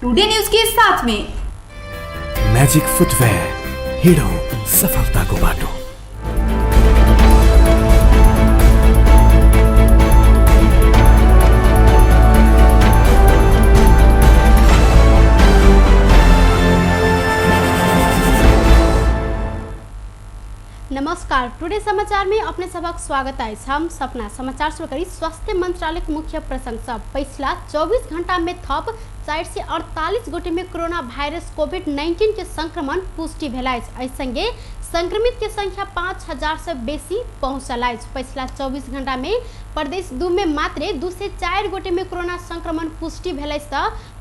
Today news के साथ में मैजिक फुटवेयर, हिड़ो सफलता को बाटो। नमस्कार, टुडे समाचार में अपने सबक स्वागत है। हम सपना समाचार शुरू करी। स्वास्थ्य मंत्रालय के मुख्य प्रशंसा पिछला 24 घंटा में थप 448 गोटे में कोरोना वायरस कोविड-19 के संक्रमण पुष्टि भेल। संगे संक्रमित के संख्या 5000 से बेसी पहुंचल। पिछला 24 घंटा में प्रदेश 2 में मात्र 204 गोटे में कोरोना संक्रमण पुष्टि भेल।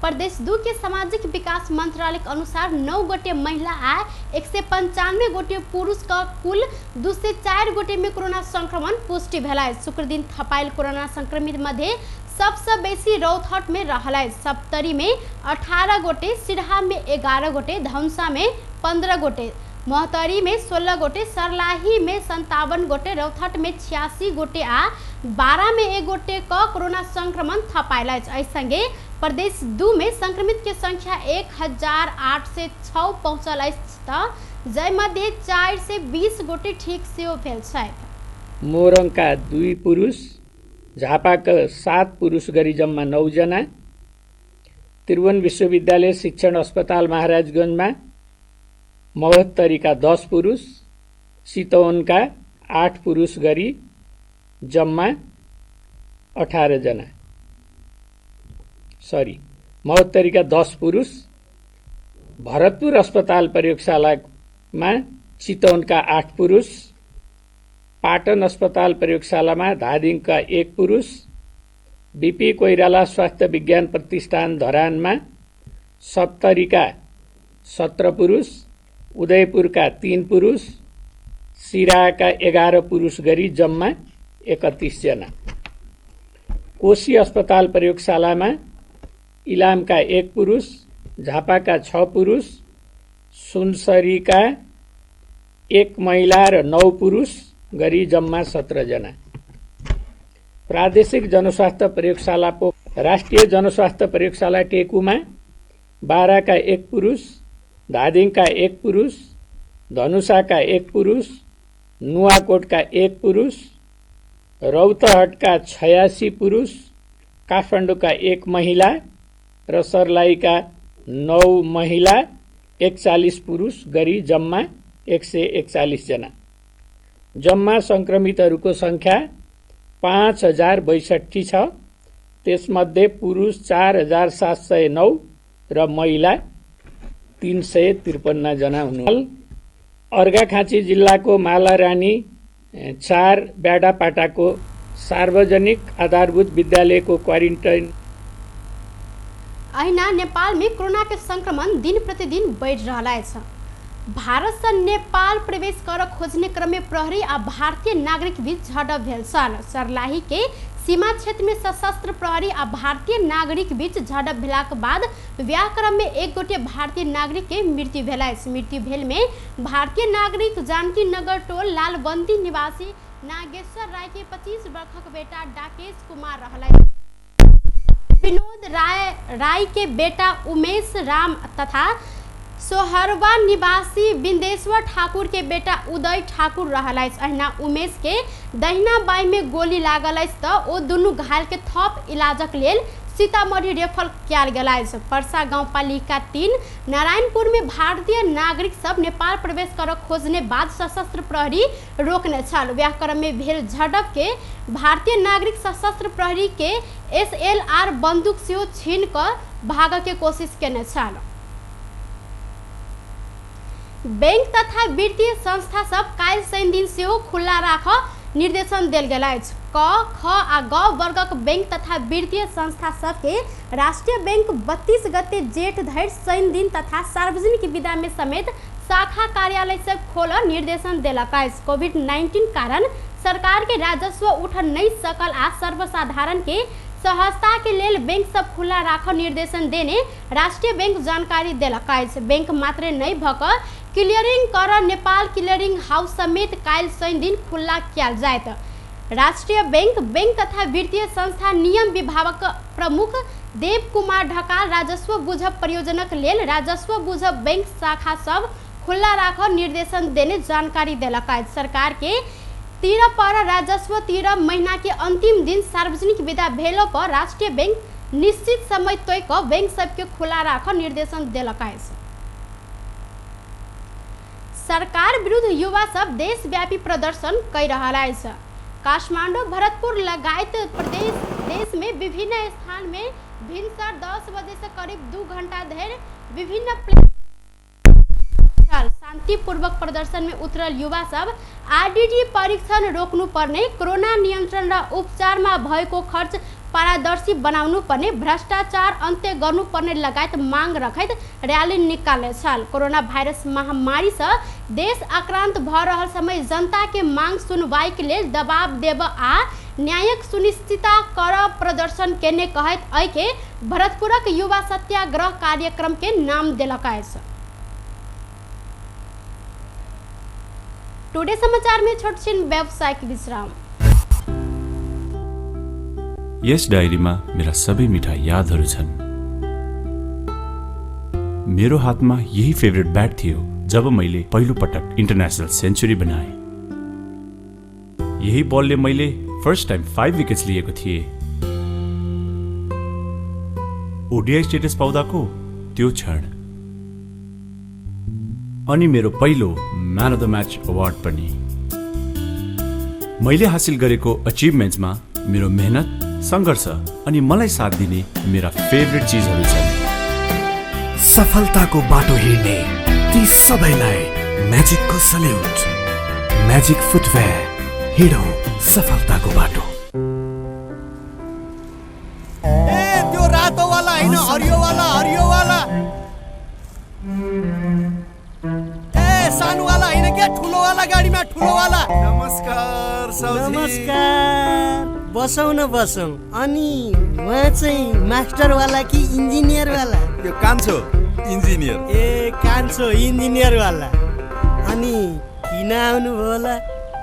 प्रदेश 2 के सामाजिक विकास मंत्रालय के अनुसार 9 गोटे महिला आ 195 गोटे पुरुष का कुल 204 गोटे में कोरोना संक्रमण पुष्टि भेल। शुक्र दिन थपाइल कोरोना संक्रमित मध्य सबसे बेसी रौतहट में रहल। सप्तरी में 18 गोटे, सिरहा में 11 गोटे, धौंसा में 15 गोटे, मोहतरी में 16 गोटे, सरलाही में 57 गोटे, रौतहट में 86 गोटे आ 12 में 1 गोटे का कोरोना संक्रमण थपाइल। संगे प्रदेश 2 में संक्रमित के संख्या 100806 पहुंचल। जय मध्य 4 से 20 गोटे ठीक से भेल। मोरङ का 2 पुरुष, झापा का 7 पुरुष गरी जम्मा 9 जना, त्रिभुवन विश्वविद्यालय शिक्षण अस्पताल महाराजगंज में महोत्तरी का 10 पुरुष, चितवन का 8 पुरुष गरी जम्मा 18 जना। महोत्तरी का 10 पुरुष, भरतपुर अस्पताल प्रयोगशाला में चितवन का 8 पुरुष, पाटन अस्पताल प्रयोगशाला में धादिङ का 1 पुरुष, बीपी कोइराला स्वास्थ्य विज्ञान प्रतिष्ठान धरान में सप्तरी का 17 पुरुष, उदयपुर का 3 पुरुष, सिराहा का 11 पुरुष गरी जम्मा 31 जना। कोशी अस्पताल प्रयोगशाला में इलाम का 1 पुरुष, झापा का 6 पुरुष, सुनसरी का 1 महिला र 9 पुरुष गरी जम्मा 17 जना। प्रादेशिक जनस्वास्थ्य प्रयोगशाला राष्ट्रिय जनस्वास्थ्य प्रयोगशाला टेकुमा 12 का 1 पुरुष, धादिङ का 1 पुरुष, धनुषा का 1 पुरुष, नुवाकोट का 1 पुरुष, रौतहट का 86 पुरुष, काठमाडौँ का 1 महिला र सर्लाही का 9 महिला 41 पुरुष गरी जम्मा 141 जना। जम्मा संक्रमितहरूको संख्या 5062 छ। त्यसमध्ये पुरुष 4709 र महिला 353 जना हुनुहुन्छ। अर्घाखाँची जिल्लाको मालारानी 4 ब्याडापाटाको सार्वजनिक आधारभूत विद्यालयको क्वारेन्टाइन। अहिना नेपाल में कोरोना के संक्रमण दिन प्रतिदिन बढ़ रहा है। भारत से नेपाल प्रवेश कर खोजने क्रम में प्रहरी आ भारतीय नागरिक बीच झड़प भेल। सर्लाही के सीमा क्षेत्र में सशस्त्र प्रहरी आ भारतीय नागरिक बीच झड़प भेला के बाद ब्याह क्रम में 1 गोटे भारतीय नागरिक के मृत्यु भेल। मृत्यु भेल में भारतीय नागरिक जानकी नगर टोल लालबंदी निवासी नागेश्वर राय के 25 वर्षक बेटा डाकेश कुमार रहल। विनोद राय के बेटा उमेश राम तथा सोहरवा निवासी बिंदेश्वर ठाकुर के बेटा उदय ठाकुर रहल। अहिना उमेश के दहिना बाई में गोली लागल तो ओ दुनू घायल के थप इलाजक लेल सीतामढ़ी रेफर किया गया। परसा गांवपालिका 3 नारायणपुर में भारतीय नागरिक सब नेपाल प्रवेश कर खोजने बाद सशस्त्र प्रहरी रोकने छल। ब्याह क्रम में भेल झड़प के भारतीय नागरिक सशस्त्र प्रहरी के SLR बंदूक से छीन कर भाग के कोशिश केने छल। बैंक तथा वित्तीय संस्था सब काल शनि दिन से खुला राख निर्देशन दिल गया। क, ख आ ग वर्गक बैंक तथा वित्तीय संस्था सबके राष्ट्रीय बैंक 32 गते जेठ धरि शनि दिन तथा सार्वजनिक विदा में समेत शाखा कार्यालय सब खोल निर्देशन दिलक। कोविड-19 कारण सरकार के राजस्व उठ नहीं सकल आ सर्वसाधारण के सहजता के लेल बैंक सब खुला राख निर्देशन देने राष्ट्रीय बैंक जानकारी दिलक। बैंक मात्र नहीं भक क्लियरिंग कर नेपाल क्लियरिंग हाउस समेत काल शनि दिन खुला किया जाए। राष्ट्रीय बैंक तथा वित्तीय संस्था नियम विभागक प्रमुख देव कुमार ढकाल राजस्व बुझब परियोजनाक लेल राजस्व बुझब बैंक शाखा सब खुला राख निर्देशन देने जानकारी देलक। सरकार के 13 पर राजस्व 13 महीना के अंतिम दिन सार्वजनिक विदा भेलो पर राष्ट्रीय बैंक निश्चित समय तय क बैंक सबके खुला राख निर्देशन देलक। सरकार विरुद्ध युवा सब देशव्यापी प्रदर्शन कर रहा है। काठमांडू भरतपुर लगायत देश में विभिन्न स्थान में भिनसर 10 बजे से करीब 2 घंटा धरि विभिन्न शांतिपूर्वक प्रदर्शन में उतरल युवा सब आरडीडी परीक्षण रोक्नु पर्ने, कोरोना नियन्त्रण र उपचारमा भएको खर्च पारदर्शी बनाउनु पर्ने, भ्रष्टाचार अन्त्य गर्नुपर्ने लगायत माग रखैत रैली निकाले छल। कोरोना भाइरस महामारी से देश आक्रांत भ रहल समय जनता के मांग सुनवाई के लेल दबाव देब आ न्यायिक सुनिश्चितता कर प्रदर्शन केने कहत ऐके भरतपुरक युवा सत्याग्रह कार्यक्रम के नाम देलक। टुडे समाचार में छोटछिन व्यावसायिक विश्राम। यस डायरीमा मेरा सबै मिठा यादहरू छन्। मेरो हातमा यही फेभरेट ब्याट थियो जब मैले पहिलो पटक इन्टरनेशनल सेन्चुरी बनाए। यही बलले मैले फर्स्ट टाइम 5 विकेट्स लिएको थिए। ओडीआई स्टेटस पाउँदाको त्यो क्षण अनि मेरो पहिलो man of the match award पनि। मैले हासिल गरेको अचिभमेन्ट्समा मेरो मेहनत, संघर्ष अनि मलाई साथ दिने मेरा फेभरेट चीजहरू छन्। सफलताको बाटो हिँड्ने ती सबैलाई म्याजिकको सल्युट। म्याजिक फुटवेयर, हिँडौँ सफलताको बाटो। ए त्यो रातो वाला हैन, हरियो वाला, हरियो वाला। ए सानो वाला हैन के, ठुलो वाला गाडीमा ठुलो वाला। नमस्कार साउजी। नमस्कार। बसौँ न बसौँ। अनि उहाँ चाहिँ मास्टर वाला कि इन्जिनियर वाला? यो कान्छो इन्जिनियर। ए कान्छो इन्जिनियर वाला। अनि किन आउनु भयो होला?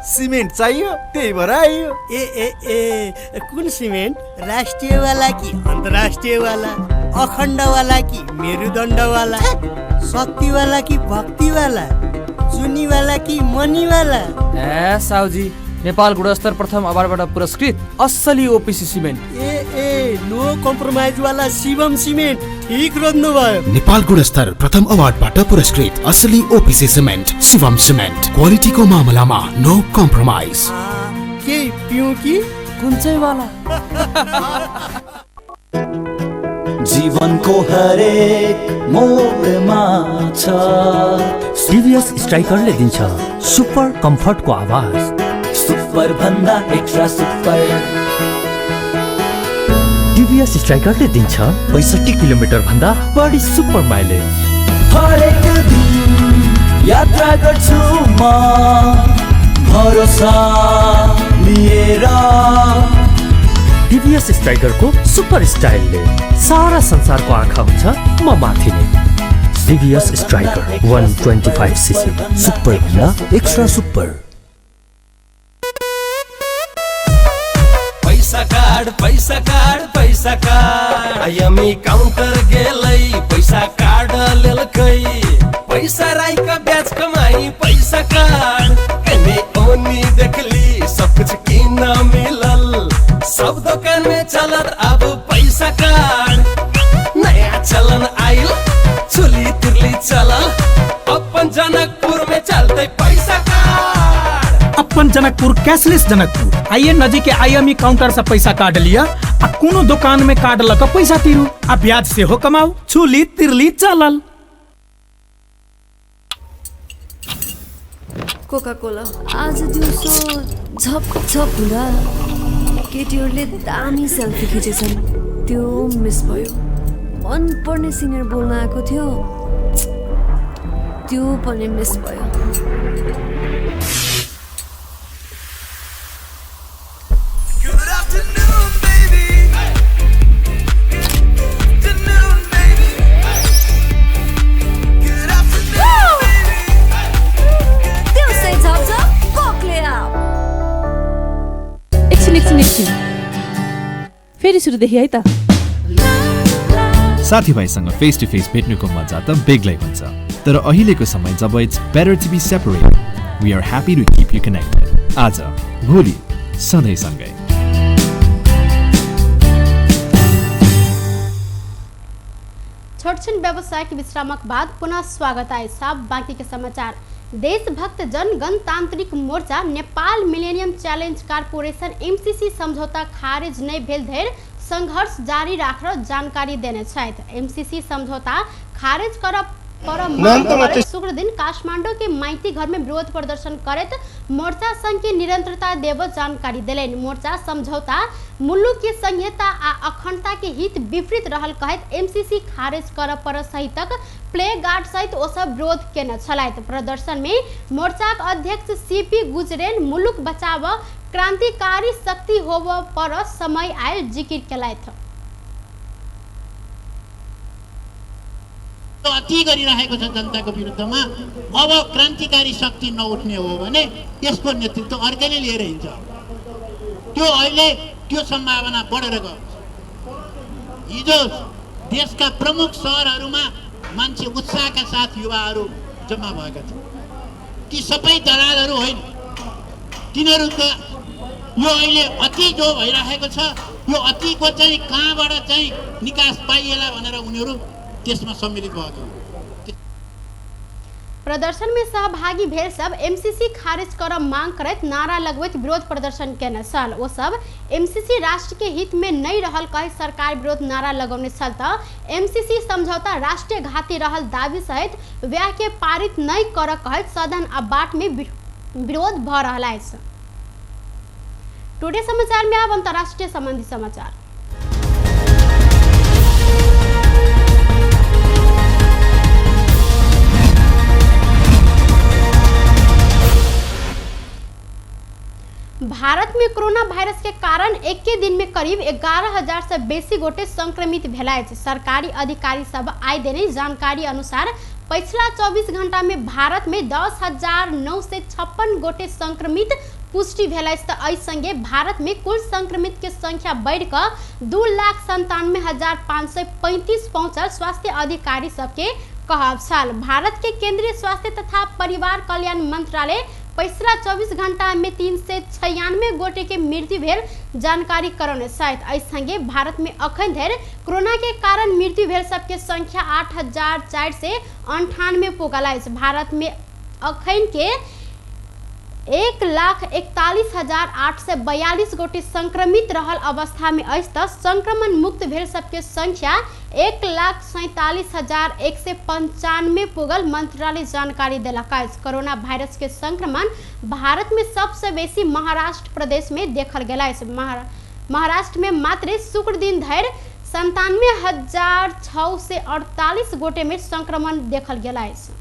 सिमेन्ट चाहियो, त्यही भएर आइयो। ए ए ए कुन सिमेन्ट? राष्ट्रिय वाला कि अन्तर्राष्ट्रिय वाला? अखण्ड वाला कि मेरुदण्ड वाला? शक्ति वाला कि भक्ति वाला? जुनी वाला कि मनी वाला? ए साउजी, नेपाल गुणस्तर प्रथम अवार्डबाट पुरस्कृत असली ओपीसी सिमेन्ट। ए नो कम्प्रोमाइज वाला शिवम सिमेन्ट। ठीक रोज्नु भयो। नेपाल गुणस्तर प्रथम अवार्डबाट पुरस्कृत असली ओपीसी सिमेन्ट शिवम सिमेन्ट। क्वालिटीको मामलामा नो कम्प्रोमाइज। के पिउँ कि कुन चाहिँ वाला? जीवनको हरेक मोडमा छ टिभीएस स्ट्राइकरले दिन्छ सुपर कम्फर्टको आवाज। सुपर भन्दा एक्स्ट्रा सुपर। टिभीएस स्ट्राइकरले दिन्छ 65 किलोमिटर भन्दा बढी सुपर माइलेज। हरेक दिन यात्रा गर्छु म भरोसा लिएर। टिभीएस स्ट्राइकरको सुपर स्टाइलले सारा संसारको आँखा हुन्छ म माथि नै। टिभीएस स्ट्राइकर 125cc सुपर भन्दा एक्स्ट्रा सुपर। पैसा कार्ड आइएमई काउन्टर गेलै पैसा कार्ड लेलकै। पैसा राइका ब्याज कमाई पैसा कार्ड कने ओनी देखली सब कुछ किन मिलल। सब दुकान में चलत अब पैसा कार्ड। नया चलन आइल चुली तिरली चलल। अपन जनकपुर में चलते पैसा कार्ड। अपन जनकपुर कैशलेस जनकपुर। आइए नजीक के आईएमई काउंटर से पैसा काट लिया आ कोनो दुकान में काट लक पैसा तिरू आ ब्याज से हो कमाऊ। चुली तिरली चलल। कोका कोला आज दिउँसो झप झप हुँदा केटीहरूले दामी सेल्फी खिचेछन्। त्यो मिस भयो। मन पर्ने सिङ्गर बोल्न आएको थियो, त्यो पनि मिस भयो। फेरि सुरुदेखि है त। साथीभाइसँग फेस टु फेस भेट्नुको मजा त बेग्लै हुन्छ। तर अहिलेको समय जब it's better to be separate, we are happy to keep you connected. आज भोलि सधैँ सँगै। छोटछिन व्यवसायिक विश्रामक बाद पुनः स्वागत है। साहब बाकी के समाचार। Deshbhakta Jan Gantantrik Morcha Nepal millennium challenge corporation MCC समझौता खारिज नहीं भेल धरि संघर्ष जारी राखेर जानकारी देने छथि। MCC समझौता खारिज करब पर शुक्र दिन काठमाडौँ के माइती घर में विरोध प्रदर्शन करत मोर्चा संघ के निरंतरता देव जानकारी दिलेन। मोर्चा समझौता मुलुक के संहिता आ अखंडता के हित विपरीत रहल कहत MCC खारिज करब पर सहितक प्ले गार्ड सहित ओ सब विरोध केने छलथि। प्रदर्शन में मोर्चा अध्यक्ष CP गुजरेन मुलुक बचाव क्रांतिकारी शक्ति होब पर समय आयल जिकिर केलथि। अति गरिरहेको छ जनताको विरुद्धमा। अब क्रान्तिकारी शक्ति नउठ्ने हो भने त्यसको नेतृत्व अर्कैले लिएर हिँड्छ। त्यो अहिले त्यो सम्भावना बढेर गयो। हिजो देशका प्रमुख शहरहरूमा मान्छे उत्साहका साथ युवाहरू जम्मा भएका थिए। ती सबै दलालहरू होइन, तिनीहरूको यो अहिले अति जो भइरहेको छ, यो अतिको चाहिँ कहाँबाट चाहिँ निकास पाइएला भनेर उनीहरू त्यसमा सम्मिलित भएको। प्रदर्शन में सहभागी भेल सब MCC खारिज कर मांग करत नारा लगवैत विरोध प्रदर्शन केने छल। ओ सब MCC राष्ट्र के हित में नहीं रहल कहि सरकार विरोध नारा लगौने छल त MCC समझौता राष्ट्रीय घाती रहल दावी सहित व्याख्या पारित नहीं कर कहत सदन आ बाट में विरोध भ रहल अछि। टुडे समाचार में अब अंतर्राष्ट्रीय संबंधी समाचार। भारत में कोरोना वायरस के कारण एक के दिन में करीब 11,000 से बेसी गोटे संक्रमित भेलाय। सरकारी अधिकारी सब आय देने जानकारी अनुसार पिछला 24 घंटा में भारत में 10,956 गोटे संक्रमित पुष्टि भेला। संगे भारत में कुल संक्रमित के संख्या बढ़कर 2,97,535 पहुंचल। स्वास्थ्य अधिकारी सबके कहब छल। भारत के केंद्रीय स्वास्थ्य तथा परिवार कल्याण मंत्रालय पिछला 24 घंटा में 396 गोटे के मृत्यु भेल जानकारी करौने सहित संगे भारत में अखन धरि कोरोना के कारण मृत्यु भेल सबके संख्या 8,498 पुगल अछि। भारत में अखन के 1,41,842 गोटे संक्रमित रहल अवस्था में अछि त संक्रमण मुक्त भेल सबके संख्या 1,47,195 पुगल मंत्रालय जानकारी देलक अछि। कोरोना वायरस के संक्रमण भारत में सबसे बेसी महाराष्ट्र प्रदेश में देखल गेल अछि। महाराष्ट्र में मात्र शुक्र दिन धरि 97,648 गोटे में संक्रमण देखल गेल अछि।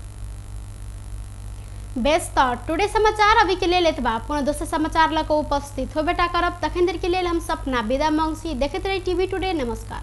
बेस्ट टुडे समाचार अभी के लिए लेतबा पुनः दोसर समाचार लको उपस्थित हो बेटा करब तखन देर के लिए हम सपना विदा मांगसी। देखते रही TV टुडे। नमस्कार।